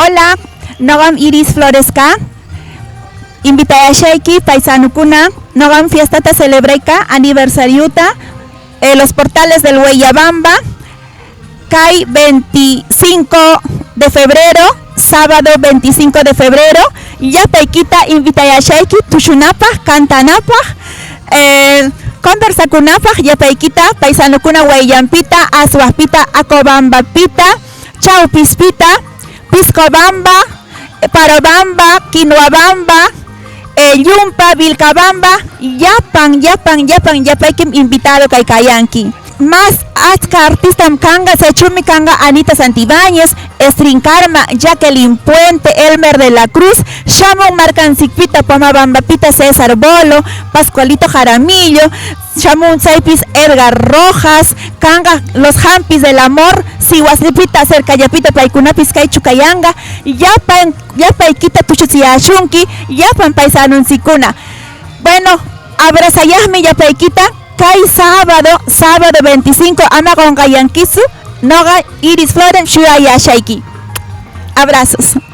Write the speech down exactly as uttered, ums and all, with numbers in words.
Hola, noqam Iris Flores kä. Invitayashayki paisanokuna, noqam fiestata celebrayka aniversariota, eh, los portales del Huayllabamba, kay veinticinco de febrero, sábado veinticinco de febrero, llapaykita invitayashayki tushunapaq, cantanapaq, eh, conversakunapaq, llapaykita paisanokuna Huayllanpita, Aswaqpita, Acobambapita, Chawpispita, Piscobamba, Parobamba, Quinuabamba, eh, Llumpa, Vilcabamba, llapan, llapan, llapan, llapaykim invitado kaykayanki. Mas achka artistam kanqa, saychumi kanqa Anita Santibáñez, Estrin Karma, Jacqueline Puente, Elmer de la Cruz, shamun markansikpita, Pomabambapita César Bolo, Pascualito Jaramillo, shamun saypis Edgar Rojas, kanqa Los Hampis del Amor, Sihuaspita, cercallapita paykunapis kaychu kayanqa, llapan, llapaykita tushutsiyäshunki, llapan paisanonsikuna. Bueno, abrazayaqmi llapaykita, kay sábado, sábado veinticinco ama qonqayankisu, noqa Iris Florem shuyayäshayki. Abrazos.